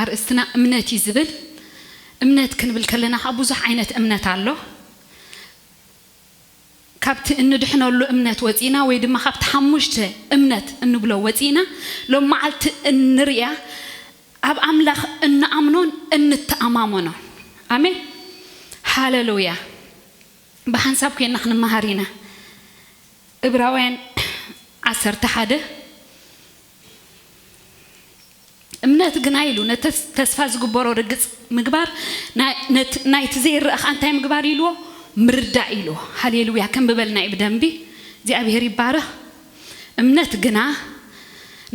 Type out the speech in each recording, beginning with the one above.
ኣርእስትና እምነት እዩ ዝብል። እምነት ክንብል ከለና ከዓ ብዙሕ ዓይነት እምነት ኣሎ። ካብቲ እንድሕነሉ እምነት ወፂና ወይ ድማ ካብቲ ሓሙሽተ እምነት እንብሎ ወፂና ሎም መዓልቲ እንሪያ ኣብ ኣምላኽ እንኣምኖን እንተኣማመኖ። ኣሜን። ሃሌሉያ። ብሓንሳብ ኮይና ክንመሃር ኢና። እብራውያን ዓሰርተ ሓደ። እምነት ግና ኢሉ ነቲ ተስፋ ዝግበሮ ርግጽ ምግባር፣ ናይ- ነቲ- ናይቲ ዘይረኣ ኸኣ እንታይ ምግባር ኢልዎ? ምርዳእ ኢልዎ። ሃሌሉያ። ከንብበልና እዩ ብደንቢ። እግዚኣብሔር ይባረኽ። እምነት ግና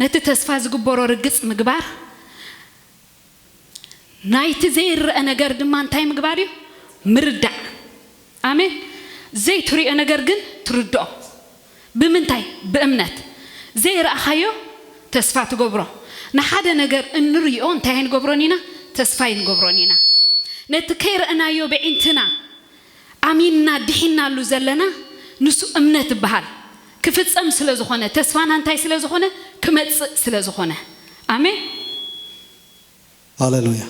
ነቲ ተስፋ ዝግበሮ ርግጽ ምግባር፣ ናይቲ ዘይረአ ነገር ድማ እንታይ ምግባር እዩ? ምርዳእ። ኣሜን። ዘይትሪኦ ነገር ግን ትርድኦ። ብምንታይ? ብእምነት። ዘይረኣኻዮ ተስፋ ትገብሮ። ንሓደ ነገር እንሪኦ እንታይ ኣይንገብሮን ኢና? ተስፋ ኣይንገብሮን ኢና። ነቲ ከይረእናዮ ብዒንትና ኣሚንና ድሒናሉ ዘለና ንሱ እምነት ይበሃል። ክፍጸም ስለ ዝኾነ፣ ተስፋና እንታይ ስለ ዝኾነ? ክመጽእ ስለ ዝኾነ። ኣሜን። ሃሌሉያ።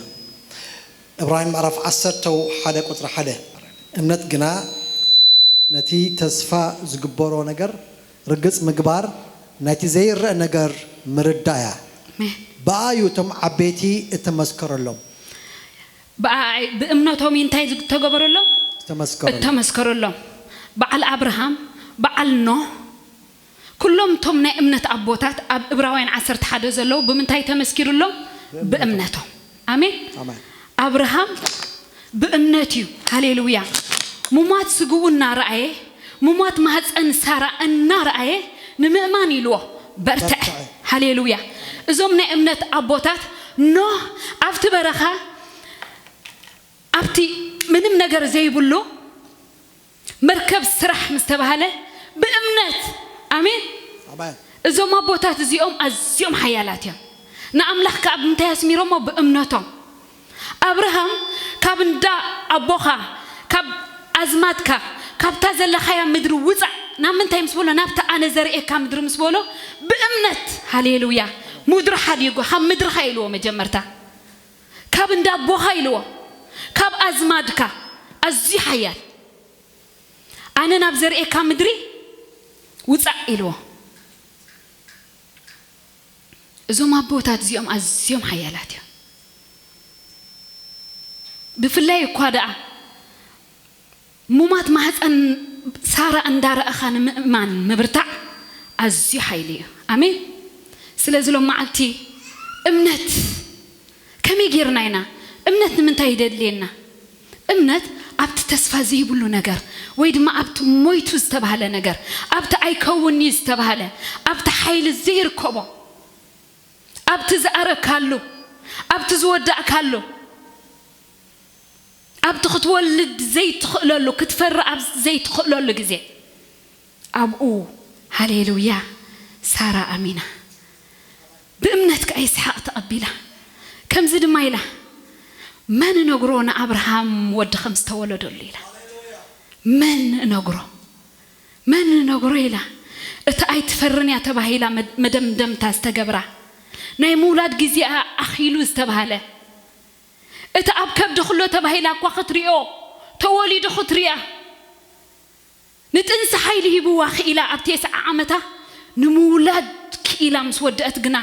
ዕብራውያን ምዕራፍ ዓሰርተ ሓደ ቁጽሪ ሓደ። እምነት ግና ነቲ ተስፋ ዝግበሮ ነገር ርግጽ ምግባር፣ ናይቲ ዘይረአ ነገር ምርዳእ እያ። ኣሜን። ብኣዩ እቶም ዓበይቲ እተመስከረሎም። ብኣይ- ብእምነቶም እንታይ ዝተገበረሎም? ዝተመስከረሎም። እተመስከረሎም። በዓል ኣብርሃም፣ በዓል ኖህ፣ ኩሎም እቶም ናይ እምነት ኣቦታት ኣብ እብራውያን ዓሰርተ ሓደ ዘለዉ ብምንታይ ተመስኪሩሎም? ብእምነቶም። ኣሜን። ኣሜን። ኣብርሃም ብእምነት እዩ። ሃሌሉያ። ሙማት ስግኡ እናረኣየ፣ ሙማት ማህፀን ሳራ እናረኣየ ንምእማን ኢልዎ በርትዐ። በርትዐ። ሃሌሉያ። እዞም ናይ እምነት ኣቦታት ኖህ ኣብቲ በረኻ ኣብቲ ምንም ነገር ዘይብሉ መርከብ ስራሕ ምስ ተባህለ ብእምነት። ኣሜን። ኣሜን። እዞም ኣቦታት እዚኦም ኣዝዮም ሓያላት እዮም። ንኣምላኽ ከኣ ብምንታይ ኣስሚሮሞ? ብእምነቶም። ኣብርሃም ካብ እንዳ ኣቦኻ ካብ ኣዝማድካ ካብታ ዘለኻያ ምድሪ ውፃእ። ናብ ምንታይ ምስ በሎ? ናብቲ ኣነ ዘርእየካ ምድሪ ምስ በሎ ብእምነት። ሃሌሉያ። ምድሪ ሓዲጉ ካብ ምድርኻ ኢልዎ መጀመርታ ካብ እንዳ ኣቦኻ ኢልዎ ካብ ኣዝማድካ ኣዝዩ ሓያል ኣነ ናብ ዘርእየካ ምድሪ ውፃእ ኢልዎ። እዞም ኣቦታት እዚኦም ኣዝዮም ሓያላት እዮም። ብፍላይ እኳ ደኣ ሙማት ማህፀን ሳራ እንዳረኣኻ ንምእማን ምብርታዕ ኣዝዩ ሓይሊ እዩ። ኣሜን። ስለዚ ሎም መዓልቲ እምነት ከመይ ጌርና ኢና? እምነት ንምንታይ ይደድልየና? እምነት ኣብቲ ተስፋ ዘይብሉ ነገር ወይ ድማ ኣብቲ ሞይቱ ዝተባህለ ነገር፣ ኣብቲ ኣይከውንዩ ዝተባህለ፣ ኣብቲ ሓይሊ ዘይርከቦ፣ ኣብቲ ዝኣረካሉ፣ ኣብቲ ዝወዳእካሉ፣ ኣብቲ ክትወልድ ዘይትኽእለሉ ክትፈሪ ኣብ ዘይትኽእለሉ ግዜ ኣብኡ ሃሌሉያ ሳራ ኣሚና ብእምነት ከኣ ይስሓቕ ተቐቢላ። ከምዚ ድማ ኢላ መን እነግሮ ንኣብርሃም ወዲ ከም ዝተወለደሉ ኢላ መን እነግሮ መን እነግሮ ኢላ እታ ኣይትፈርን እያ ተባሂላ መደምደምታ ዝተገብራ ናይ ምውላድ ግዜኣ ኣኺሉ ዝተባህለ እቲ ኣብ ከብዲ ክሎ ተባሂላ እኳ ክትሪኦ ተወሊዱ ክትሪኣ ንጥንሲ ሓይሊ ሂብዋ ክኢላ ኣብ ቴስዓ ዓመታ ንምውላድ ክኢላ ምስ ወደአት ግና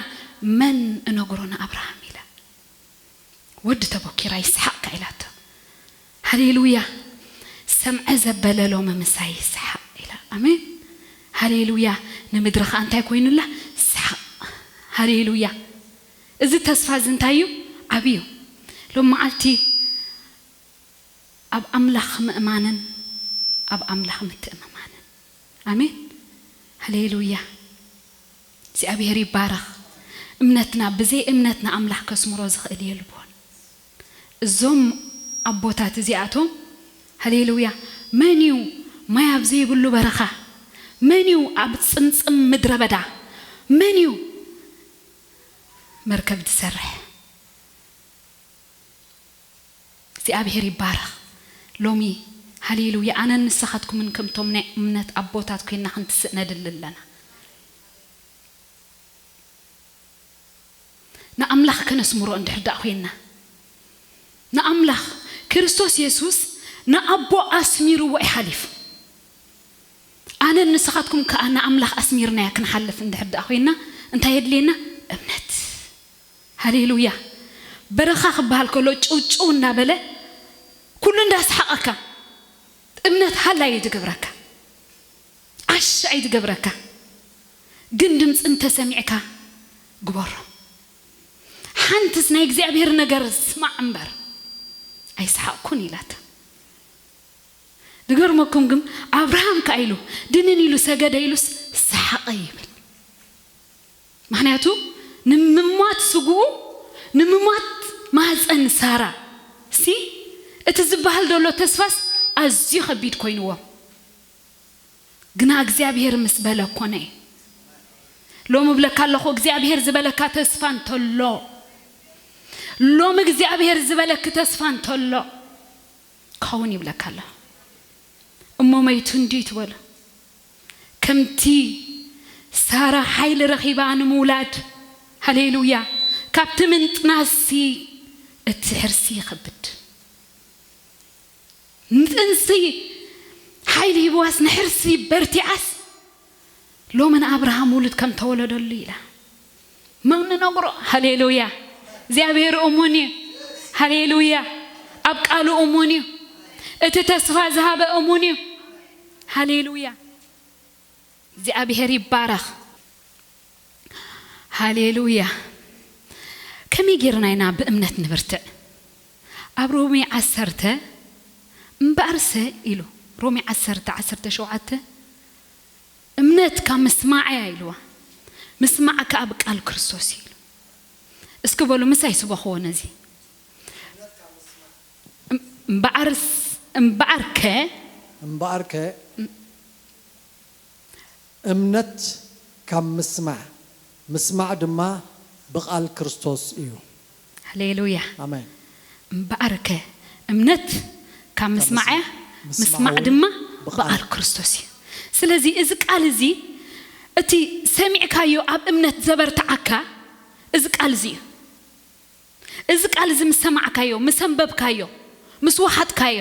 መን እነግሮ ንኣብርሃም ኢላ ወዲ ተቦኪራ ይስሓቕካ ኢላቶ ሃሌሉያ ሰምዐ ዘበለ ሎሚ ምሳይ ይስሓቕ ኢላ ኣሜን ሃሌሉያ ንምድሪ ከዓ እንታይ ኮይኑላ ይስሓቕ ሃሌሉያ እዚ ተስፋ እዚ እንታይ እዩ ዓብዩ ሎም መዓልቲ ኣብ ኣምላኽ ምእማንን ኣብ ኣምላኽ ምትእምማንን ኣሜን ሃሌሉያ እግዚኣብሔር ይባረኽ እምነትና ብዘይ እምነት ንኣምላኽ ከስምሮ ዝኽእል የልቦን እዞም ኣቦታት እዚኣቶም ሃሌሉያ መን እዩ ማይ ኣብ ዘይብሉ በረኻ መን እዩ ኣብ ፅምፅም ምድረ በዳ መን እዩ መርከብ ዝሰርሕ እግዚኣብሔር ይባረኽ ሎሚ ሃሌሉያ ኣነን ንስኻትኩምን ከምቶም ናይ እምነት ኣቦታት ኮይና ክንትስእነድል ኣለና ንኣምላኽ ከነስምሮ እንድሕር ደኣ ኮይንና፣ ንኣምላኽ፣ ክርስቶስ የሱስ ንኣቦ ኣስሚርዎ እዩ ሓሊፉ። ኣነን ንስኻትኩም ከኣ ንኣምላኽ ኣስሚርናዮ ክንሓልፍ እንድሕር ደኣ ኮይንና፣ እንታይ የድልየና? እምነት። ሃሌሉያ። በረኻ ክበሃል ከሎ ጭውጭው እናበለ ኩሉ እንዳሰሓቐካ፣ እምነት ሃላይ እዩ ዝገብረካ። ዓሻ እዩ ዝገብረካ። ግን ድምፂ እንተሰሚዕካ ግበሮ። ሓንትስ ናይ እግዚኣብሔር ነገር ስማዕ እምበር ኣይሰሓቕኩን ኢላታ። ዝገርመኩም ግን ኣብርሃም ከኣ ኢሉ ድንን ኢሉ ሰገደ ኢሉስ ሰሓቐ ይብል። ምኽንያቱ ንምሟት ስግኡ፣ ንምሟት ማህፀን ሳራ ሲ እቲ ዝበሃል ዘሎ ተስፋስ ኣዝዩ ከቢድ ኮይንዎ። ግና እግዚኣብሔር ምስ በለ ኮነ። ሎሚ እብለካ ኣለኹ፣ እግዚኣብሔር ዝበለካ ተስፋ እንተሎ፣ ሎሚ እግዚኣብሔር ዝበለኪ ተስፋ እንተሎ፣ ክኸውን ይብለካ ኣለኹ። እሞ መይቱ እንድዩ ትበሉ። ከምቲ ሳራ ሓይሊ ረኺባ ንምውላድ፣ ሃሌሉያ፣ ካብቲ ምንጥናሲ እቲ ሕርሲ ይኸብድ። ንጥንሲ ሓይሊ ሂብዋስ ንሕርሲ በርቲዓስ፣ ሎሚ ንኣብርሃም ውሉድ ከም ተወለደሉ ኢላ መን ንነግሮ? ሃሌሉያ። እግዚኣብሔር እሙን እዩ። ሃሌሉያ። ኣብ ቃሉ እሙን እዩ። እቲ ተስፋ ዝሃበ እሙን እዩ። ሃሌሉያ። እግዚኣብሔር ይባረኽ። ሃሌሉያ። ከመይ ጌርና ኢና ብእምነት ንብርትዕ? ኣብ ሮሜ ዓሰርተ እምበኣርሰ ኢሉ፣ ሮሜ ዓሰርተ ዓሰርተ ሸውዓተ፣ እምነት ካብ ምስማዕ እያ ኢልዋ፣ ምስማዕ ከኣ ብቃል ክርስቶስ እዩ ኢሉ። እስኪ በሉ ምሳይ ስበኽዎ ነዚ። እም-፣ እምበኣርስ-፣ እምበኣርከ እምበኣርከ እምነት ካብ ምስማዕ፣ ምስማዕ ድማ ብቓል ክርስቶስ እዩ። ሃሌሉያ። ኣሜን። እምበኣርከ እምነት ካብ ምስማዕ እያ፣ ምስማዕ ምስማዕ እውን ድማ ብቓል ብቓል ክርስቶስ እዩ። ስለዚ እዚ ቃል እዚ፣ እቲ ሰሚዕካዮ ኣብ እምነት ዘበርትዓካ፣ እዚ ቃል እዚ እዩ። እዚ ቃል እዚ ምስ ሰማዕካዮ፣ ምስ ኣንበብካዮ፣ ምስ ወሓጥካዮ፣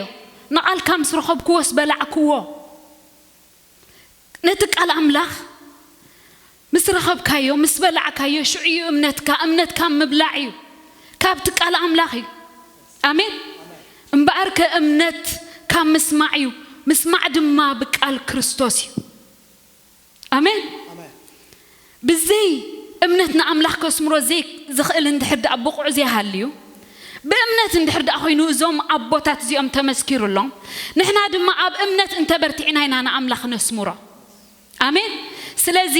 ንቓልካ ምስ ረኸብክዎ፣ ምስ በላዕክዎ፣ ነቲ ቃል ኣምላኽ ምስ ረኸብካዮ፣ ምስ በላዕካዮ፣ ሽዑ እዩ እምነትካ። እምነት ካብ ምብላዕ እዩ፣ ካብቲ ቃል ኣምላኽ እዩ። ኣሜን። እምበኣርከ እምነት ካብ ምስማዕ እዩ፣ ምስማዕ ድማ ብቃል ክርስቶስ እዩ። ኣሜን። ኣሜን። ብዘይ እምነት ንኣምላኽ ከስምሮ ዘይ-፣ ዝኽእል እንድሕር ደኣ ብቑዕ ዘይሃልዩ፣ ብእምነት እንድሕር ደኣ ኮይኑ እዞም ኣቦታት እዚኦም ተመስኪሩሎም፣ ንሕና ድማ ኣብ እምነት እንተበርቲዕና ኢና ንኣምላኽ ነስምሮ። ኣሜን። ስለዚ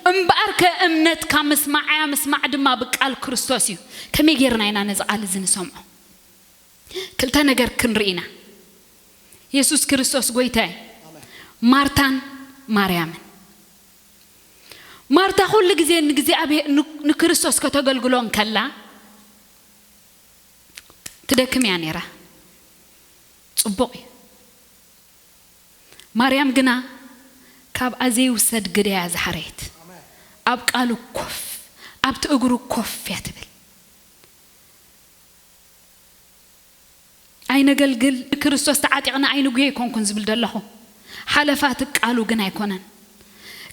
እምበኣርከ እምነት ካብ ምስማዕ እያ፣ ምስማዕ ድማ ብቃል ክርስቶስ እዩ። ከመይ ጌርና ኢና ነዚ ቃል እዚ ንሰምዖ? ክልተ ነገር ክንርኢ ኢና። የሱስ ክርስቶስ ጎይታ እዩ። ማርታን ማርያምን። ማርታ ኩሉ ግዜ ንእግዚኣብሄ-፣ ን-፣ ንክርስቶስ ከተገልግሎ እንከላ ትደክም እያ ነይራ። ጽቡቕ እዩ። ማርያም ግና ካብኣ ዘይውሰድ ግደ እያ ዝሓረየት። ኣብ ቃሉ ኮፍ፣ ኣብቲ እግሩ ኮፍ እያ ትብል። ኣይነገልግል፣ ንክርስቶስ ተዓጢቕና ኣይንጉየ ኣይኮንኩን ዝብል ዘለኹ። ሓለፋቲ ቃሉ ግን ኣይኮነን።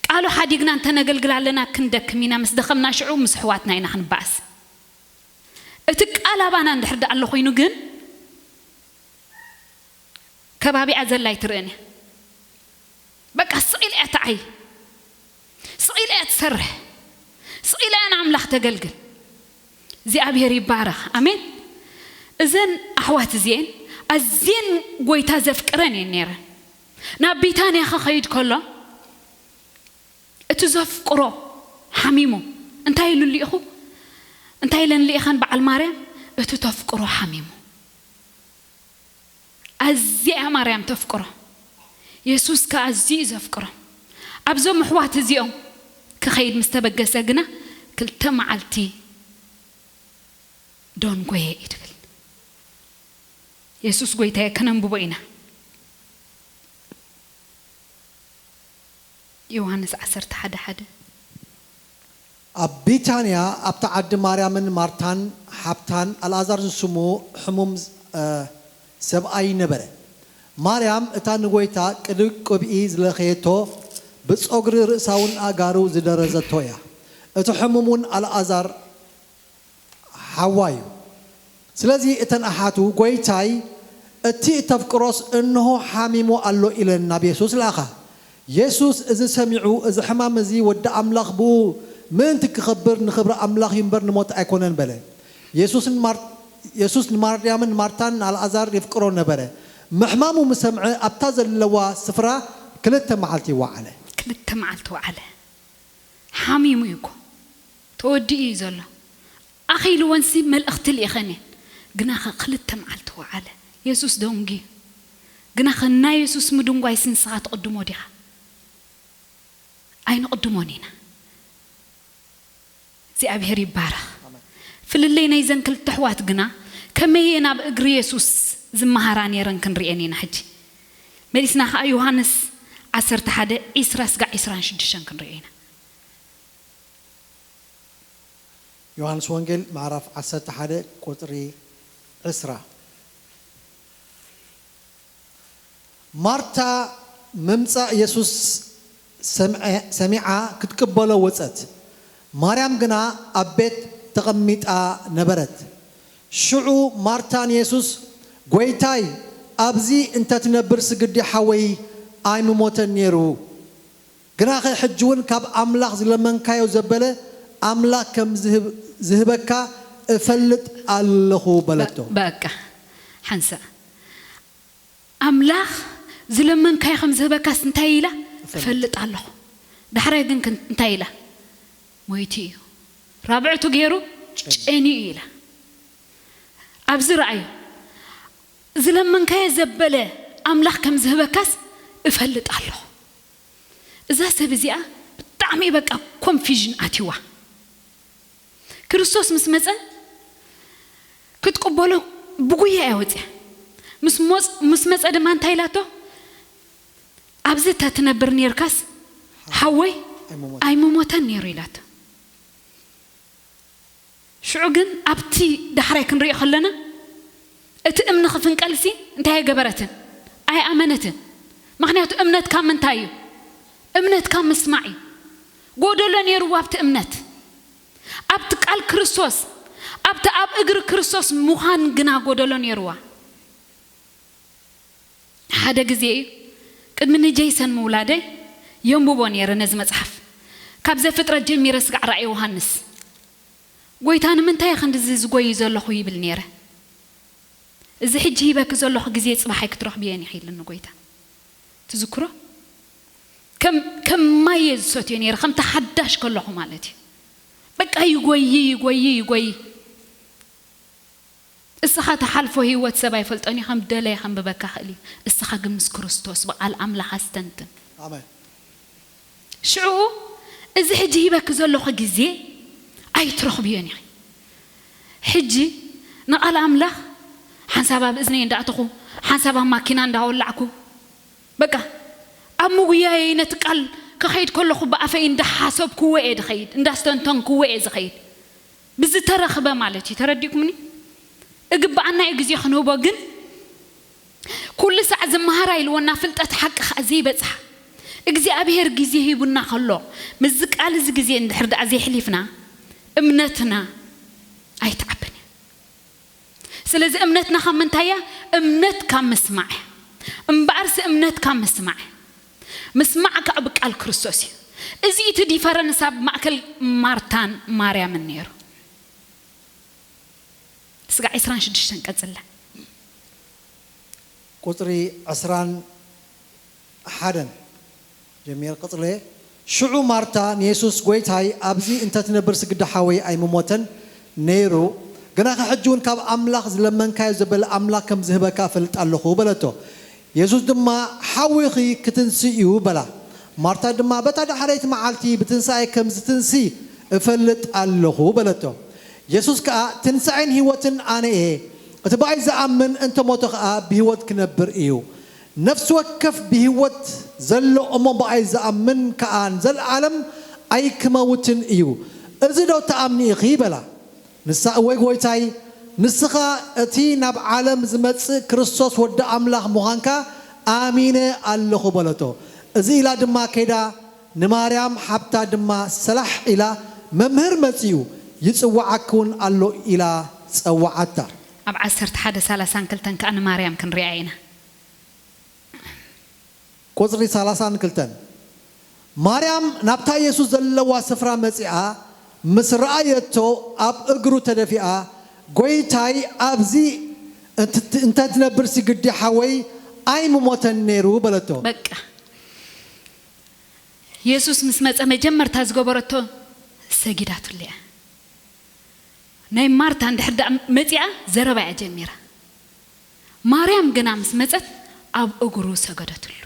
ቃሉ ሓዲግና እንተነገልግል ኣለና ክንደክም ኢና፣ ምስ ደኸምና ሽዑ ምስ ኣሕዋትና ኢና ክንበኣስ። እቲ ቃል ኣባና እንድሕር ደኣ ኣሎ ኮይኑ ግን ከባቢኣ ዘላ ኣይትርእን እያ። በቃ ስቕ ኢላ እያ ትዓይ፣ ስቕ ኢላ እያ ትሰርሕ፣ ስቕ ኢላ እያ ንኣምላኽ ተገልግል። እግዚኣብሔር ይባረኽ። ኣሜን። እዘን ኣሕዋት እዚኤን ኣዝየን ጎይታ ዘፍቅረን እየን ነይረን። ናብ ቢታንያ ክኸይድ ከሎ እቲ ዘፍቅሮ ሓሚሙ። እንታይ ኢሉ ልኢኹ? እንታይ ኢለን ልኢኸን በዓል ማርያም? እቲ ተፍቅሮ ሓሚሙ። ኣዝያ እያ ማርያም ተፍቅሮ። የሱስ ከኣ ኣዝዩ እዩ ዘፍቅሮ። ኣብዞም ኣሕዋት እዚኦም ክኸይድ ምስ ተበገሰ ግና ክልተ መዓልቲ ደንጎየ እዩ ትብል። የሱስ ጎይታየ፣ ከነንብቦ ኢና። ዮሃንስ ዓሰርተ ሓደ ሓደ። ኣብ ቢታንያ ኣብታ ዓዲ ማርያምን ማርታን ሓብታን ኣልኣዛር ዝስሙ ሕሙም ሰብኣይ ነበረ። ማርያም እታ ንጎይታ ቅብኢ ዝለኸየቶ ብጸጉሪ ርእሳውን ኣእጋሩ ዝደረዘቶ እያ። እቲ ሕሙም እውን ኣልኣዛር ሓዋ እዩ። ስለዚ እተን ኣሓቱ፣ ጎይታይ፣ እቲ እተፍቅሮስ እንሆ ሓሚሙ ኣሎ ኢለን ናብ የሱስ ለኣኻ። የሱስ እዚ ሰሚዑ፣ እዚ ሕማም እዚ ወዲ ኣምላኽ ብኡ ምእንቲ ክኸብር ንኽብሪ ኣምላኽ እዩ እምበር ንሞት ኣይኮነን በለ። የሱስ ንማር- የሱስ ንማርያምን ማርታን ንኣልኣዛር የፍቅሮ ነበረ። ምሕማሙ ምስ ሰምዐ ኣብታ ዘለዋ ስፍራ ክልተ መዓልቲ ወዓለ። ክልተ መዓልቲ ወዓለ። ሓሚሙ እዩ እኮ። ተወዲኡ እዩ ዘሎ። ኣኺልወንሲ መልእኽቲ ልኢኸን እየን። ግናኸ ክልተ መዓልቲ ወዓለ። የሱስ ደንጉዩ። ግናኸ ናይ የሱስ ምድንጓይስ ንስኻ ትቕድሞ ዲኻ? ኣይንቕድሞን ኢና። እግዚኣብሔር ይባረኽ። ፍልልይ ናይዘን ክልተ ኣሕዋት ግና ከመይ እየን ኣብ እግሪ የሱስ ዝመሃራ ነይረን ክንርእየን ኢና ሕጂ። መሊስና ኸዓ ዮሃንስ ዓሰርተ ሓደ ዕስራ ስጋዕ ዕስራን ሽዱሽተን ክንርእዮ ኢና። ዮሃንስ ወንጌል ምዕራፍ ዓሰርተ ሓደ ቁጽሪ ዕስራ። ማርታ ምምጻእ የሱስ ሰምዐ- ሰሚዓ ክትቅበሎ ወጸት። ማርያም ግና ኣብ ቤት ተቐሚጣ ነበረት። ሽዑ ማርታ ንየሱስ፣ ጎይታይ፣ ኣብዚ እንተትነብር ስግዲ ሓወይ ኣይምሞተን ነይሩ። ግናኸ ሕጂ እውን ካብ ኣምላኽ ዝለመንካዮ ዘበለ ኣምላኽ ከም ዝህብ- ዝህበካ እፈልጥ ኣለኹ በለቶ። በቃ ሓንሳእ ኣምላኽ ዝለመንካዮ ከም ዝህበካስ እንታይ ኢላ? እፈልጥ። እፈልጥ ኣለኹ። ዳሕራይ ግን ክን- እንታይ ኢላ? ሞይቱ እዩ። ራብዕቱ ገይሩ ጨኒ። ጨኒ እዩ ኢላ። ኣብዚ ረኣዩ። ዝለመንካዮ ዘበለ ኣምላኽ ከም ዝህበካስ እፈልጥ ኣለኹ። እዛ ሰብ እዚኣ ብጣዕሚ በቃ ኮንፊዥን ኣትይዋ። ክርስቶስ ምስ መጸ ክትቅበሎ ብጉያ እያ ወፅያ። ምስ ሞፅ- ምስ መጸ ድማ እንታይ ኢላቶ? ኣብዚ ተትነብር ነርካስ ሓወይ ኣይምሞተን። ኣይምሞተን ነይሩ ኢላቶ። ሽዑ ግን ኣብቲ ዳሕራይ ክንሪኦ ከለና እቲ እምኒ ክፍንቀልሲ እንታይ ኣይገበረትን? ኣይኣመነትን። ምኽንያቱ እምነት ካብ ምንታይ እዩ? እምነት ካብ ምስማዕ እዩ። ጎደሎ ነይርዋ ኣብቲ እምነት። ኣብቲ ቃል ክርስቶስ፣ ኣብቲ ኣብ እግሪ ክርስቶስ ምዃን ግና ጎደሎ ነይርዋ። ሓደ ግዜ እዩ፣ ቅድሚ ንጀይሰን ምውላደይ የንብቦ ነይረ ነዚ መጽሓፍ። ካብ ዘፍጥረት ጀሚረ ስጋዕ ራእይ ዮሃንስ። ጎይታ ንምንታይ ክንድዚ ዝጎይ ዘለኹ ይብል ነይረ። እዚ ሕጂ ሂበኪ ዘለኹ ግዜ ጽባሕ ኣይክትረኽብዮን ኢኺ ኢሉኒ ጎይታ። ትዝክሮ? ከም ከም ማይ እየ ዝሰትዮ ነይረ፣ ከምቲ ሓዳሽ ከለኹ ማለት እዩ። በቃ ይጎይ ይጎይ ይጎይ። እስኻ ትሓልፎ ህይወት ሰብ ኣይፈልጦን እዩ፣ ከም ደለየ ከንብበካ ክእል እዩ። እስኻ ግን ምስ ክርስቶስ ብቓል ኣምላኽ ኣስተንትን። ኣሜን። ሽዑ እዚ ሕጂ ሂበኪ ዘለኹ ግዜ ኣይትረኽብዮን ኢኺ። ሕጂ ንቓል ኣምላኽ ሓንሳብ ኣብ እዝነይ እንዳእተኹ፣ ሓንሳብ ኣብ ማኪና እንዳወላዕኩ፣ በቃ ኣብ ምጉያየይ ነቲ ቃል ክኸይድ ከለኹ ብኣፈይ እንዳሓሰብክዎ እየ ዝኸይድ፣ እንዳስተንተንክዎ እየ ዝኸይድ። ብዝተረኽበ ማለት እዩ። ተረዲእኩምኒ? እግብኣና እዩ ግዜ ክንህቦ፣ ግን ኩሉ ሳዕ ዝመሃራ ኢልወና ፍልጠት ሓቂ ኸዓ ዘይበጽሓ እግዚኣብሔር ግዜ ሂቡና ከሎ ምስዚ ቃል እዚ ግዜ እንድሕር ደኣ ዘይሕሊፍና እምነትና ኣይትዓብን እያ። ስለዚ እምነትና ካብ ምንታይ እያ? እምነት ካብ ምስማዕ እያ። እምበኣርሲ እምነት ካብ ምስማዕ እያ። ምስማዕ ከዓ ብቃል ክርስቶስ እዩ። እዚ እቲ ዲፈረንስ ኣብ ማእከል ማርታን ማርያምን ነይሩ። ስጋ ዕስራን ሽዱሽተን ቀጽለ። ቁጽሪ ዕስራን ሓደን ጀሚር ቅጽለ። ሽዑ ማርታ ንየሱስ፣ ጎይታይ፣ ኣብዚ እንተትነብር ስግዲ ሓወይ ኣይምሞተን ነይሩ፣ ግናኸ ሕጂ እውን ካብ ኣምላኽ ዝለመንካዮ ዘበለ ኣምላኽ ከም ዝህበካ እፈልጥ ኣለኹ በለቶ። የሱስ ድማ፣ ሓዊኺ ክትንስእ እዩ በላ። ማርታ ድማ፣ በታ ዳሕረይቲ መዓልቲ ብትንሳኤ ከም ዝትንሲ እፈልጥ ኣለኹ በለቶ። የሱስ ከኣ፣ ትንሳኤን ህይወትን ኣነ እየ፣ እቲ ብኣይ ዝኣምን እንተ ሞተ ኸኣ ብህይወት ክነብር እዩ። ነፍሲ ወከፍ ብህይወት ዘሎ እሞ ብኣይ ዝኣምን ከኣ ንዘለኣለም ኣይክመውትን እዩ። እዚ ዶ ትኣምኒ ኢኺ? በላ። ንሳ፣ እወይ ጐይታይ፣ ንስኻ እቲ ናብ ዓለም ዝመጽእ ክርስቶስ ወዲ ኣምላኽ ምዃንካ ኣሚነ ኣለኹ በለቶ። እዚ ኢላ ድማ ከይዳ ንማርያም ሓብታ ድማ ሰላሕ ኢላ፣ መምህር መጺኡ፣ ይጽውዓኪ እውን ኣሎ ኢላ ጸውዓታ። ኣብ ዓሰርተ ሓደ ሰላሳን ክልተን ከኣ ንማርያም ክንሪኣ ኢና። ቁጽሪ ሰላሳን ክልተን፣ ማርያም ናብታ የሱስ ዘለዋ ስፍራ መጺኣ ምስ ረኣየቶ ኣብ እግሩ ተደፊኣ፣ "ጐይታይ፣ ኣብዚ እንተ-፣ እንተትነብርሲ ግዲ ሓወይ ኣይምሞተን ነይሩ" በለቶ። በቃ የሱስ ምስ መጸ መጀመርታ ዝገበረቶ ሰጊዳትሉ እያ። ናይ ማርታ እንድሕር ደኣ መጺኣ ዘረባ እያ ጀሚራ። ማርያም ግና ምስ መጸት ኣብ እግሩ ሰገደትሉ።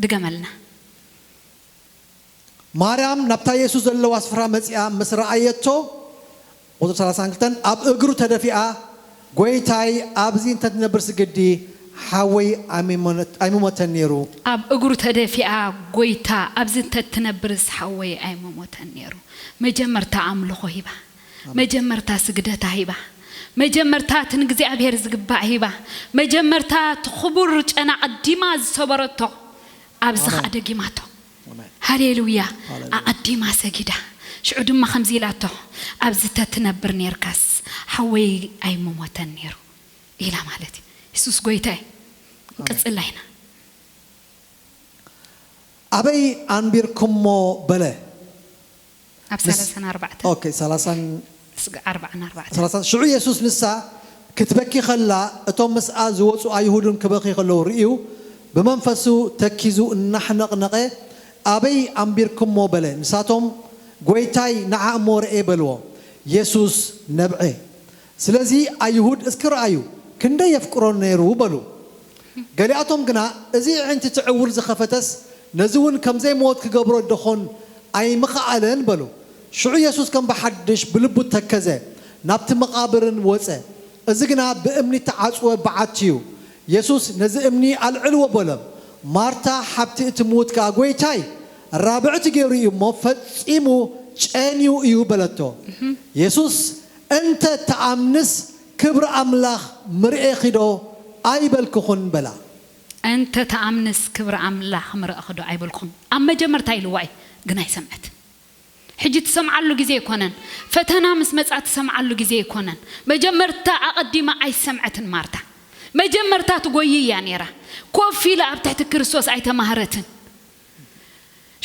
ድገመልና። ማርያም ናብታ የሱስ ዘለዋ ስፍራ መጺኣ ምስ ረኣየቶ፣ ቁጽሪ ሰላሳን ክልተን፣ ኣብ እግሩ ተደፊኣ፣ "ጐይታይ፣ ኣብዚ እንተትነብርሲ ግዲ ሓወይ ኣይምሞነ-፣ ኣይምሞተን ነይሩ።" ኣብ እግሩ ተደፊኣ፣ "ጐይታ፣ ኣብዚ እንተትነብርስ ሓወይ ኣይምሞተን ነይሩ።" መጀመርታ ኣምልኾ ሂባ፣ መጀመርታ ስግደታ ሂባ፣ መጀመርታ እቲ ንእግዚኣብሔር ዝግባእ ሂባ፣ መጀመርታ እቲ ክቡር ጨና ኣቐዲማ ዝሰበረቶ፣ ኣብዚ ኸኣ ኣሜን። ደጊማቶ። ኣሜን። ሃሌሉያ። ሃሌሉያ። ኣቐዲማ ሰጊዳ። ሽዑ ድማ ከምዚ ኢላቶ፣ "ኣብዚ ተትነብር ኔርካስ፣ ሓወይ ኣይምሞተን ኔሩ" ኢላ ማለት እዩ። የሱስ ጐይታ እዩ። ኣሜን። ንቅጽል ኢና። "ኣበይ ኣንቢርኩሞ?" በለ። ኣብ ምስ-፣ ሰላሳን ኣርባዕተን። ኦኬ፣ ሰላሳን እስከ ኣርባዓን ኣርባዕተን። ሰላሳን፣ ሽዑ የሱስ ንሳ ክትበኪ ኸላ፣ እቶም ምስኣ ዝወጹ ኣይሁድን ክበኺ ኸለዉ ርእዩ፣ ብመንፈሱ ተኪዙ እናሕነቕነቐ፣ "ኣበይ ኣንቢርኩሞ?" በለ። ንሳቶም፣ "ጐይታይ፣ ንዓ እሞ ርኤ" በልዎ። የሱስ ነብዐ። ስለዚ ኣይሁድ፣ "እስኪ ረኣዩ፣ ክንደይ የፍቅሮ ነይሩ" በሉ። ገሊኣቶም ግና፣ "እዚ ኣዒንቲ እቲ ዕዉር ዝኸፈተስ፣ ነዚ እውን ከም ዘይመወት ክገብሮ ደኾን ኣይምኸኣለን?" በሉ። ሽዑ የሱስ ከም ብሓድሽ ብልቡ ተከዘ፣ ናብቲ መቓብርን ወጸ። እዚ ግና ብእምኒ እተዓጽወ በዓቲ እዩ። የሱስ ነዚ እምኒ ኣልዕልዎ በሎም። ማርታ ሓብቲ እቲ ምዉት ከኣ፣ "ጐይታይ፣ ራብዕቲ ገይሩ እዩ እሞ፣ ፈጺሙ ጨንዩ እዩ" በለቶ። የሱስ፣ "እንተ ትኣምንስ፣ ክብሪ ኣምላኽ ምርኤኺዶ ኣይበልክኹን?" በላ። "እንተ ትኣምንስ፣ ክብሪ ኣምላኽ ምረእኽዶ ኣይበልኩን?" ኣብ መጀመርታ ኢልዋ እዩ፣ ግን ኣይሰምዐትን። ሕጂ ትሰምዓሉ ግዜ ኣይኮነን። ፈተና ምስ መጻ ትሰምዓሉ ግዜ ኣይኮነን። መጀመርታ ኣቐዲማ ኣይሰምዐትን ማርታ። መጀመርታ ትጎዪ እያ ነይራ። ኮፍ ኢላ ኣብ ትሕቲ ክርስቶስ ኣይተማህረትን።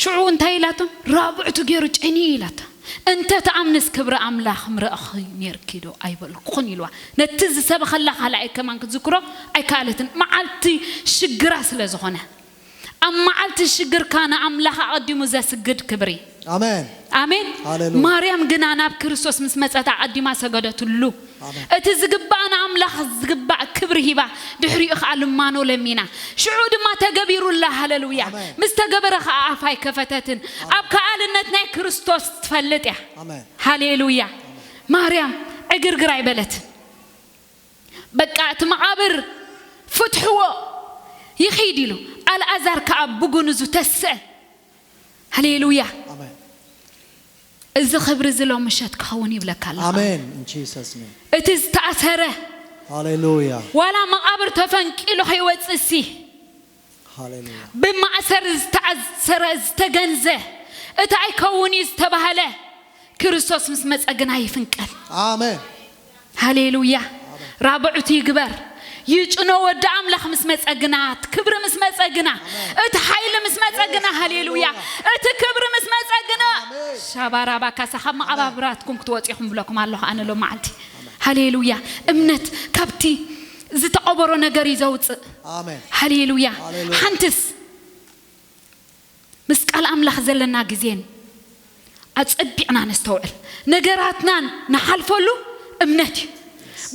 ሽዑ እንታይ ኢላቶም? "ራብዕቱ ገይሩ ጨንዩ" ኢላታ። "እንተ ትኣምንስ ክብሪ ኣምላኽ ምረእኺ ኔርኪ ዶ ኣይበልኩን?" ኢልዋ። ነቲ ዝሰበኸላ ካልኣይ ከማን ክትዝክሮ ኣይከኣለትን። መዓልቲ ሽግራ ስለ ዝኾነ። ኣብ መዓልቲ ሽግርካ ንኣምላኽ ኣቐዲሙ ዘስግድ ክብሪ። ኣሜን። ኣሜን። ሃሌሉያ። ማርያም ግና ናብ ክርስቶስ ምስ መጸት ኣቐዲማ ሰገደትሉ። ኣሜን። እቲ ዝግባእ ንኣምላኽ ዝግባእ ክብሪ ሂባ፣ ድሕሪኡ ኸኣ ልማኖ ለሚና። ሽዑ ድማ ተገቢሩላ። ሃሌሉያ። ኣሜን። ምስ ተገበረ ኸኣ ኣፋ ኣይከፈተትን። ኣሜን። ኣብ ከኣልነት ናይ ክርስቶስ ትፈልጥ እያ። ኣሜን። ሃሌሉያ። ኣሜን። ማርያም ዕግርግር ኣይበለትን። በቃ እቲ መቓብር ፍትሕዎ ይኺድ ኢሉ፣ ኣልኣዛር ከኣ ብጉንዙ ተስአ። ሃሌሉያ። ኣሜን። እዚ ክብሪ እዚ ሎሚ ምሸት ክኸውን ይብለካ ኣለኹ። ኣሜን። In Jesus' name. እቲ ዝተኣሰረ ሃሌሉያ። ዋላ መቓብር ተፈንቂሉ ከይወጽእሲ፣ ሃሌሉያ። ብማእሰር ዝተኣሰረ፣ ዝተገንዘ፣ እቲ ኣይከውን እዩ ዝተባህለ፣ ክርስቶስ ምስ መጸ ግና ይፍንቀል። ኣሜን። ሃሌሉያ። ራብዕቱ ይግበር። ይጭኖ ወዲ ኣምላኽ ምስ መጸ ግና፣ እቲ ክብሪ ምስ መጸ ግና፣ ኣሜን። እቲ ሓይሊ ምስ መጸ ግና፣ ሃሌሉያ። ኣሜን። እቲ ክብሪ ምስ መጸ ግና፣ ኣሜን። ሻባራባ ካሳ ካብ መቓብራትኩም ክትወጹ ኢኹም ብለኩም ኣለኹ ኣነ ሎም መዓልቲ። ሃሌሉያ። እምነት ካብቲ ዝተቐበሮ ነገር እዩ ዘውጽእ። ኣሜን። ሃሌሉያ። ሃሌሉያ። ሓንትስ ምስ ቃል ኣምላኽ ዘለና ግዜን ኣጸቢቕና ነስተውዕል። ነገራትና ንሓልፈሉ እምነት እዩ።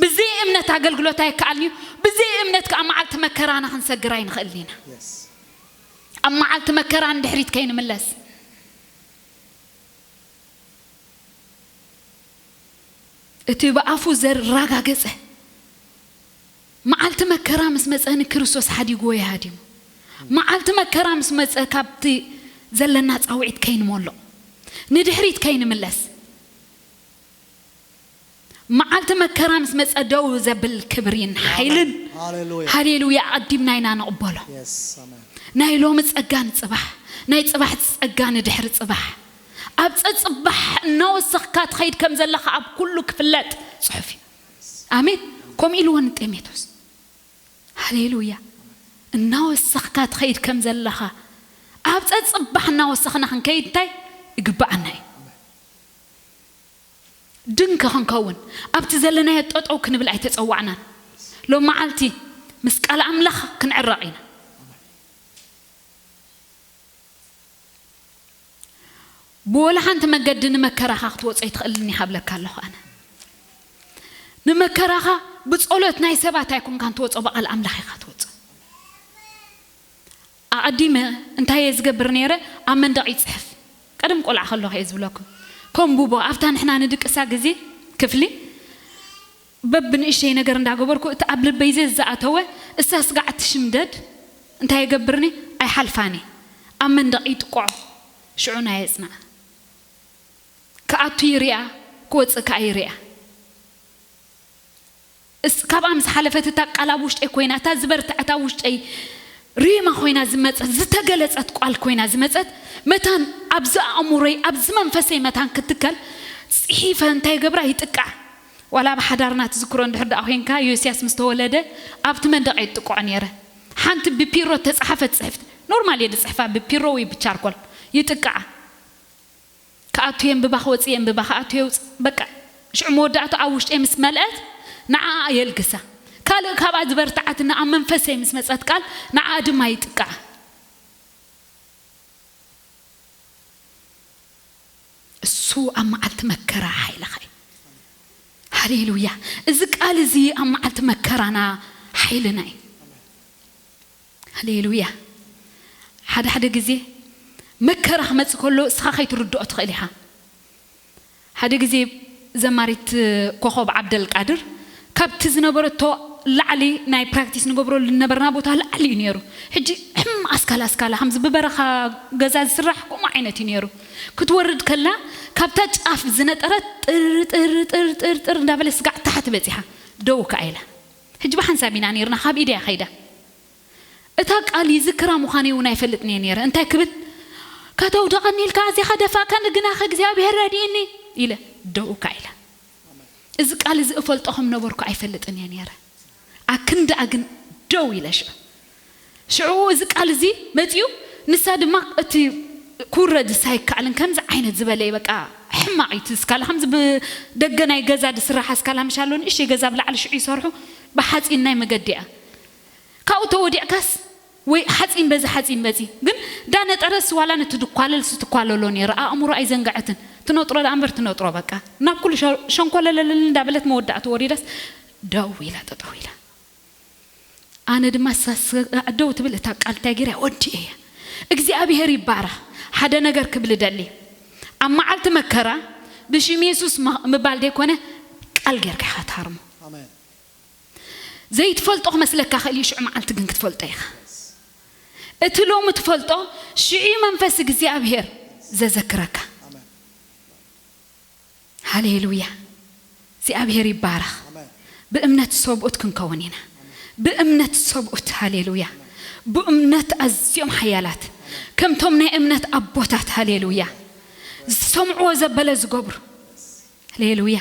ብዘይ እምነት ኣገልግሎት ኣይከኣልን እዩ። ብዘይ እምነት ከኣ መዓልቲ መከራና ክንሰግር ኣይንኽእልን ኢና። Yes. ኣብ መዓልቲ መከራ ንድሕሪት ከይንምለስ። እቲ ብኣፉ ዘራጋገጸ፣ መዓልቲ መከራ ምስ መጸ ንክርስቶስ ሓዲግዎ እዩ ሃዲሙ። መዓልቲ መከራ ምስ መጸ ካብቲ ዘለና ጻውዒት ከይንመልቕ፣ ንድሕሪት ከይንምለስ፣ መዓልቲ መከራ ምስ መጸ ደው ዘብል ክብሪን ሓይልን፣ ሃሌሉያ። ሃሌሉያ፣ ኣቐዲምና ኢና ንቕበሎ። የስ፣ ኣሜን። ናይ ሎሚ ጸጋ ንጽባሕ፣ ናይ ጽባሕ ጸጋ ንድሕሪ ጽባሕ። ኣብ ጸጽባሕ እናወሰኽካ ትኸይድ ከም ዘለኻ ኣብ ኩሉ ክፍለጥ ጽሑፍ እዩ። ኣሜን። ከምኡ ኢልዎ ንጢሞቴዎስ። ሃሌሉያ። እናወሰኽካ ትኸይድ ከም ዘለኻ፣ ኣብ ጸጽባሕ እናወሰኽና ክንከይድ እንታይ ይግብኣና እዩ? ድንክ ክንከውን፣ ኣብቲ ዘለናዮ ጠጠው ክንብል ኣይተጸዋዕናን። ሎም መዓልቲ ምስ ቃል ኣምላኽ ክንዕረቕ ኢና። ብወላ ሓንቲ መገዲ ንመከራኻ ክትወጾ ኣይትኽእልን ኢኻ እብለካ ኣለኹ ኣነ። ንመከራኻ ብጸሎት ናይ ሰባት ኣይኮንካን ትወጾ፣ ብቓል ኣምላኽ ኢኻ ትወጾ። ኣቐዲመ እንታይ እየ ዝገብር ነይረ? ኣብ መንደቕ ይጽሕፍ። ቀደም ቆልዓ ከለኹ እየ ዝብለኩም። ከንብቦ፣ ኣብታ ንሕና ንድቅሳ ግዜ ክፍሊ፣ በብንእሽተይ ነገር እንዳገበርኩ፣ እቲ ኣብ ልበይ ዘዝኣተወ፣ እሳ ስጋዕ ትሽምደድ፣ እንታይ ይገብርኒ? ኣይሓልፋኒ። ኣብ መንደቕ ይጥቅዖ፣ ሽዑ ናይ የጽንዓ። ክኣቱ ይሪኣ፣ ክወጽእ ከኣ ይሪኣ። እስ-፣ ካብኣ ምስ ሓለፈት፣ እታ ቃል ኣብ ውሽጠይ ኮይና፣ እታ ዝበርትዐት ኣብ ውሽጠይ ሪማ ኮይና ዝመጸት፣ ዝተገለጸት ቃል ኮይና ዝመጸት፣ መታን ኣብዚ ኣእምሮይ፣ ኣብዚ መንፈሰይ መታን ክትከል ጽሒፈ እንታይ ገብራ ይጥቃዕ። ዋላ ኣብ ሓዳርና ትዝክሮ እንድሕር ደኣ ኮይንካ፣ ዮስያስ ምስ ተወለደ ኣብቲ መንደቕ እየ ዝጥቅዖ ነይረ። ሓንቲ ብፒሮ ተጻሓፈት ጽሕፍቲ፣ ኖርማል እየ ዝጽሕፋ፣ ብፒሮ ወይ ብቻርኮል ይጥቃዓ። ክኣቱ የንብባ፣ ክወጽእ የንብባ፣ ክኣቱ የውጽእ። በቃ ሽዑ መወዳእቱ ኣብ ውሽጠይ ምስ መልአት፣ ንዓኣ የልግሳ። ካልእ ካብኣ ዝበርትዓትና ኣብ መንፈሰይ ምስ መጸት ቃል፣ ንዓኣ ድማ ይጥቃዓ። እሱ ኣብ መዓልቲ መከራ ሓይልኻ እዩ። ሃሌሉያ። እዚ ቃል እዚ ኣብ መዓልቲ መከራና ሓይልና እዩ። ሃሌሉያ። ሓደ ሓደ ግዜ መከራ ክመጽእ ከሎ እስኻ ከይትርድኦ ትኽእል ኢኻ። ሓደ ግዜ ዘማሪት ኮኸብ ዓብደልቃድር ካብቲ ዝነበረቶ ላዕሊ፣ ናይ ፕራክቲስ ንገብረሉ ዝነበርና ቦታ ላዕሊ እዩ ነይሩ። ሕጂ ሕም ኣስካላ ኣስካላ ከምዚ ብበረኻ ገዛ ዝስራሕ ከምኡ ዓይነት እዩ ነይሩ። ክትወርድ ከላ ካብታ ጫፍ ዝነጠረት ጥር ጥር ጥር ጥር ጥር እንዳበለ ስጋዕ ታሕቲ በጺሓ ደው ከኣ ኢላ። ሕጂ ብሓንሳብ ኢና ነይርና፣ ካብ ኢደያ ከይዳ። እታ ቃል ይዝክራ ምዃነይ እውን ኣይፈልጥን እየ ነይረ። እንታይ ክብል? "ከተውድቐኒ ኢልካ ኣዚኻ ደፋእካኒ፣ ግናኸ እግዚኣብሔር ረድእኒ" ኢለ ደው እካ ኢለ። እዚ ቃል እዚ እፈልጦ ከም ነበርኩ ኣይፈልጥን እየ ነይረ። ኣክንድኣ ግን ደው ኢለ ሽዑ። ሽዑ እዚ ቃል እዚ መጺኡ፣ ንሳ ድማ እቲ ክውረድስ ኣይከኣልን፣ ከምዚ ዓይነት ዝበለ እዩ፣ በቃ ሕማቕ እዩ እቲ ስካላ። ከምዚ ብደገ ናይ ገዛ ዝስራሕ ኣስካላ ምሽ ኣሎ፣ ንእሽተይ ገዛ ብላዕሊ ሽዑ ይሰርሑ፣ ብሓጺን ናይ መገዲ እያ። ካብኡ ተወዲቕካስ ወይ ሓጺን በዚ ሓጺን በዚ። ግን ዳነጠረስ ዋላ ነቲ ድኳለልስ ትኳለሎ ነይራ። ኣእምሮ ኣይዘንገዐትን። ትነጥሮ ደኣ እምበር ትነጥሮ በቃ። ናብ ኩሉ ሸ-፣ ሸንኮለለለል እንዳበለት መወዳእቱ ወሪዳስ ደው ኢላ ጠጠው ኢላ። ኣነ ድማ ሳስ-፣ ደው ትብል እታ ቃል እንታይ ገይራ ወዲ እያ። እግዚኣብሔር ይባረኽ። ሓደ ነገር ክብል ደሊ። ኣብ መዓልቲ መከራ ብሽም የሱስ ም-፣ ምባል ዘይኮነ ቃል ጌርካ ኢኻ ትሃርሞ። ኣሜን። ዘይትፈልጦ ክመስለካ ክእል እዩ፣ ሽዑ መዓልቲ ግን ክትፈልጦ ኢኻ። እቲ ሎሚ ትፈልጦ ሽዑ መንፈስ እግዚኣብሔር ዘዘክረካ። ኣሜን። ሃሌሉያ። እግዚኣብሔር ይባረኽ። ኣሜን። ብእምነት ሰብኡት ክንከውን ኢና። ብእምነት ሰብኡት፣ ሃሌሉያ። ብእምነት ኣዝዮም ሓያላት፣ ከምቶም ናይ እምነት ኣቦታት፣ ሃሌሉያ፣ ዝሰምዕዎ ዘበለ ዝገብሩ። ሃሌሉያ።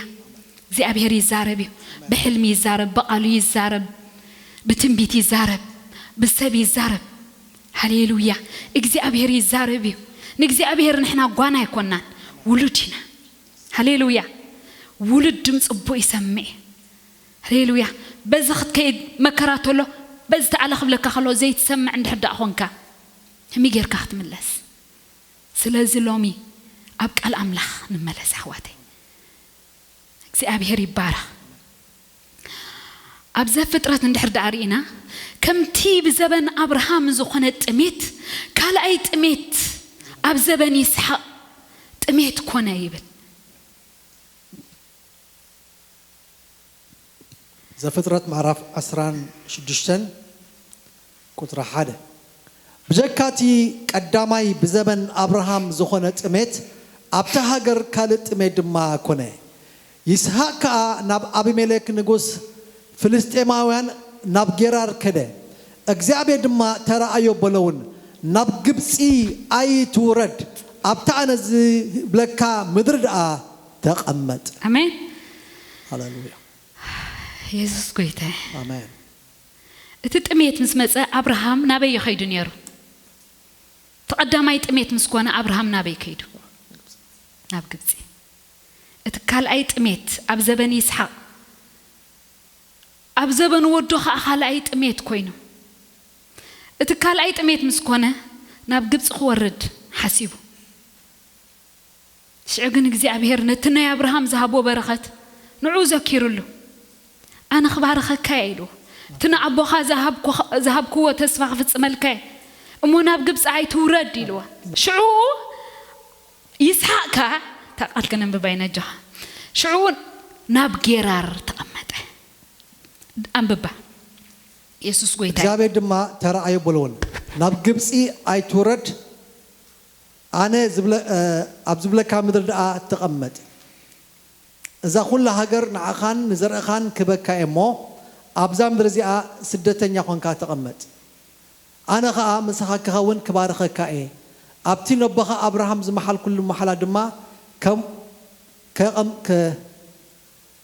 እግዚኣብሔር ይዛረብ እዩ። ብሕልሚ ይዛረብ፣ ብቓሉ ይዛረብ፣ ብትንቢት ይዛረብ፣ ብሰብ ይዛረብ። ሃሌሉያ። እግዚኣብሔር ይዛረብ እዩ። ንእግዚኣብሔር ንሕና ጓና ኣይኮናን፣ ውሉድ ኢና። ሃሌሉያ። ውሉድ ድምፂ እቦ ይሰምዕ እዩ። ሃሌሉያ። በዚ ክትከይድ መከራ ተሎ፣ በዚ ተኣለ ክብለካ ከሎ ዘይትሰምዕ እንድሕር ደኣ ኾንካ፣ ከመይ ጌርካ ክትምለስ? ስለዚ ሎሚ ኣብ ቃል ኣምላኽ ንመለስ ኣሕዋተይ። እግዚኣብሔር ይባረኽ። ኣብ ዘፍጥረት እንድሕር ደኣ ርኢና፣ ከምቲ ብዘበን ኣብርሃም ዝኾነ ጥሜት፣ ካልኣይ ጥሜት ኣብ ዘበን ይስሐቅ ጥሜት ኮነ ይብል። ዘፍጥረት ምዕራፍ ዕስራን ሽዱሽተን ቁጽሪ ሓደ። ብጀካ እቲ ቀዳማይ ብዘበን ኣብርሃም ዝኾነ ጥሜት፣ ኣብታ ሃገር ካልእ ጥሜት ድማ ኮነ። ይስሐቅ ከኣ ናብ ኣቢሜሌክ ንጉስ ፍልስጤማውያን ናብ ጌራር ከደ። እግዚኣብሔር ድማ ተራኣዮ በለውን፣ ናብ ግብጺ ኣይትውረድ፣ ኣብታ ኣነ ዝብለካ ምድሪ ደኣ ተቐመጥ። ኣሜን። ሃሌሉያ። የሱስ ጎይታ። ኣሜን። እቲ ጥሜት ምስ መጸ ኣብርሃም ናበይ ይኸይዱ ነይሩ? እቲ ቀዳማይ ጥሜት ምስ ኮነ ኣብርሃም ናበይ ከይዱ? ናብ ግብጺ። እቲ ካልኣይ ጥሜት ኣብ ዘበን ይስሓቅ፣ ኣብ ዘበን ወዶ ከዓ ካልኣይ ጥሜት ኮይኑ፣ እቲ ካልኣይ ጥሜት ምስ ኮነ ናብ ግብጺ ክወርድ ሓሲቡ። ሽዑ ግን እግዚኣብሔር ነቲ ናይ ኣብርሃም ዝሃቦ በረኸት ንዑ ዘኪሩሉ። ኣነ ክባርኸካ እየ ኢሉ፣ እቲ ንኣቦኻ ዝሃብኩ- ዝሃብክዎ ተስፋ ክፍጽመልካ እየ እሞ ናብ ግብፂ ኣይትውረድ ኢልዎ። ሽዑ ይስሓቅ ከኣ፣ እታ ቃል ከነንብባ ኢና ኣጆኻ። ሽዑ ናብ ጌራር ተቐመጠ። ኣንብባ። የሱስ ጎይታ እዩ። እግዚኣብሔር ድማ ተራኣዮ በለውን፣ ናብ ግብፂ ኣይትውረድ፣ ኣነ ዝብለ- እ፣ ኣብ ዝብለካ ምድሪ ደኣ ተቐመጥ። እዛ ኩላ ሃገር ንዓኻን ንዘርእኻን ክበካ እየ እሞ፣ ኣብዛ ምድሪ እዚኣ ስደተኛ ኾንካ ተቐመጥ። ኣነ ኸኣ ምሳኻ ክኸውን ክባርኸካ እየ። ኣብቲ ነቦኻ ኣብርሃም ዝመሓልኩሉ መሓላ ድማ ከም- ከቐም- ከ-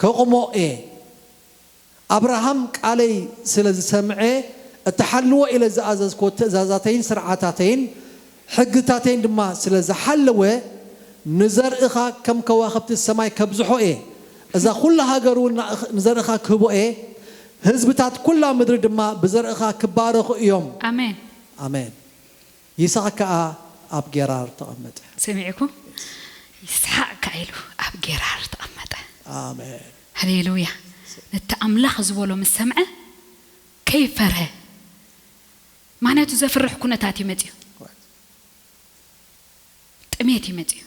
ከቑሞ እየ። ኣብርሃም ቃለይ ስለ ዝሰምዐ፣ እትሓልዎ ኢለ ዝኣዘዝክዎ ትእዛዛተይን ስርዓታተይን ሕግታተይን ድማ ስለ ዝሓለወ፣ ንዘርእኻ ከም ከዋኽብቲ ሰማይ ከብዝሖ እየ። እዛ ኩላ ሃገር እውን ንኣኽ- ንዘርእኻ ክህቦ እየ። ህዝብታት ኩላ ምድሪ ድማ ብዘርእኻ ክባረኹ እዮም። ኣሜን። ኣሜን። ይስሐቅ ከኣ ኣብ ጌራር ተቐመጠ። ሰሚዕኩም? ይስሓቅ ከኣ ኢሉ ኣብ ጌራር ተቐመጠ። ኣሜን። ሃሌሉያ። ነቲ ኣምላኽ ዝበሎ ምስ ሰምዐ ከይፈርሀ። ምኽንያቱ ዘፍርሕ ኩነታት እዩ መፅዩ። ጥሜት እዩ መፅዩ።